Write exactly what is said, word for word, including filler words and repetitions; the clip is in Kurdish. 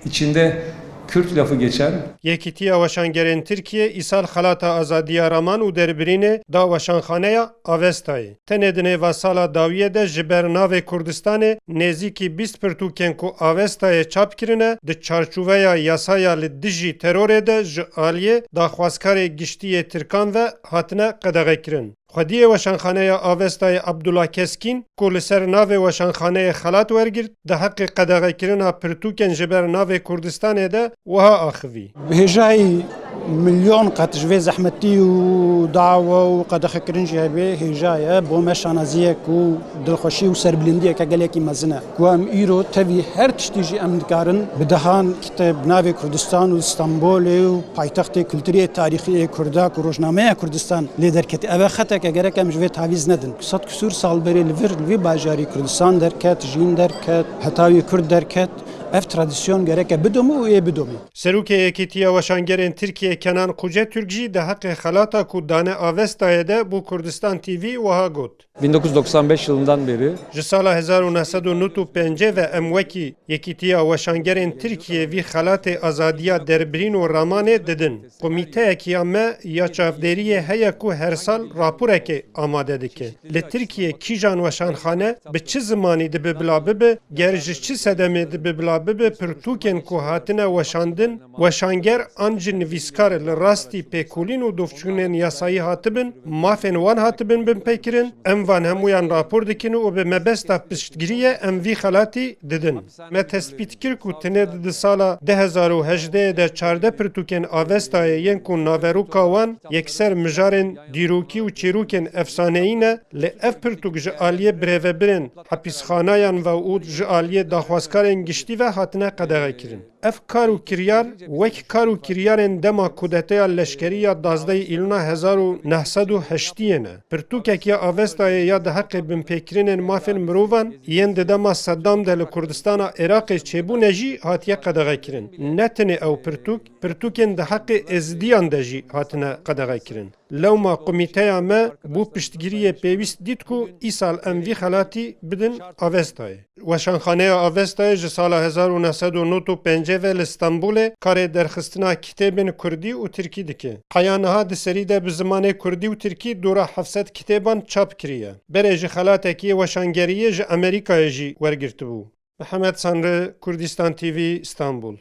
İçinde Kürt lafı geçen. Yekîtiya Weşangerên Tirkiyê îsal Xelata Azadiya Raman û Derbirînê da Weşanxaneya Avestayê. Tenê di nêva sala dawiyê de ji ber navê Kurdistanê nêzîkî bîst pirtûkên ku Avestayê çap kirine, di çarçoveya yasaya li dijî terorê de ji aliyê daxwazkarê giştî yê Tirkan ve hatine qedexekirin. Xwediyê Weşanxaneya Avestayê Abdullah Keskîn, ku li ser navê Weşanxaneyê xelat wergirt, di heqê qedexekirina pirtûkên ji ber navê Kurdistanê de wiha axivî. Bi hêjayî milyon qat ji vê zehmetî û dawa û qedexekirin jî hebe hêja ye. Bo me şanaziyek û dilxweşî û serbilindiyeke gelekî mezin e. Ku em îro tevî her tiştî jî em dikarin bi dehan kitêb navê Kurdistan û Stenbolê û paytextê kulturî yê tarîxî yê Kurda ku rojnameya Kurdistan lê derketî. Ev e xeteke gerek em ji vê tavîz nedin. Sed kisûr sal berê li vir, li vî bajarî Kurdistan derket, jîn derket, hetawî Kurd derket. Ev tradisyon gereke bidomî û ê bidomî. Serokê Yekîtiya Weşangerên Tirkiyê Kenan Kucetürk jî di heqê xelata ku dane Avestayê de bo Kurdistan T V wiha got. Bin dokuz yüz doksan beş yılından beri. Ji sala hezar û neh sed û nod û pêncê ve em wekî Yekîtiya Weşangerên Tirkiyê vî xelatê azadiya Derbirîn û Ramanê didin. Komîteyek ya me ya çavdêriyê heye ku her sal raporekê amade dike. Li Tirkiyê kîjan weşanxane, bi çi zimanî dibe bila bibe, ger ji çi sedemê dibe bila bibe, pirtûkên ku hatine weşandin, weşanger an jî nivîskar li rastî pêkolîn û dovçûnên yasayî hatibin, mafên wan hatibin binpêkirin, em van hemûyan rapor dikin û bi mebesta piştgiriyê em vî xelatî didin. Me tespît kir ku tenê di sala du hezar û hejdeh de çardeh pirtûkên Avestayê yên ku naveroka wan yekser mijarên dîrokî û çîrokên efsaneyî ne, li ev pirtûk ji aliyê birêvebirên hepîsxanayan ve û ji aliyê daxwazkarên giştî ve hatine qedexekirin. Ev kar û kiryar wek kar û kiryarên dema kudeteya leşkerî ya duwazdeh Îlona hezar û neh sed û heştiyê ne. Pirtûkek ya Avestayê ya di heqê binpêkirinên mafên mirovan yên di dema Seddam de li Kurdistana Iraqê çêbûne jî hatiye qedexekirin. Ne tenê ew pirtûk, pirtûkên di heqê Êzidiyan de jî hatine qedexekirin. Lewma komîteya me bo piştgiriyê pêwîst dît ku îsal em vî xelatî bidin Avestayê. Weşanxaneya Avestayê ji sala hezar û neh sed û nod û pêncê ve li Stenbolê karê derxistina kitêbên kurdî û tirkî dike. Heya niha di serî de bi zimanê kurdî û tirkî dora heft sed kitêban çap kiriye. Berê ji xelatekî weşangeriyê ji Amerîkayê jî wergirtibû. Mihemed Sanri, Kurdistan T V, Stenbol.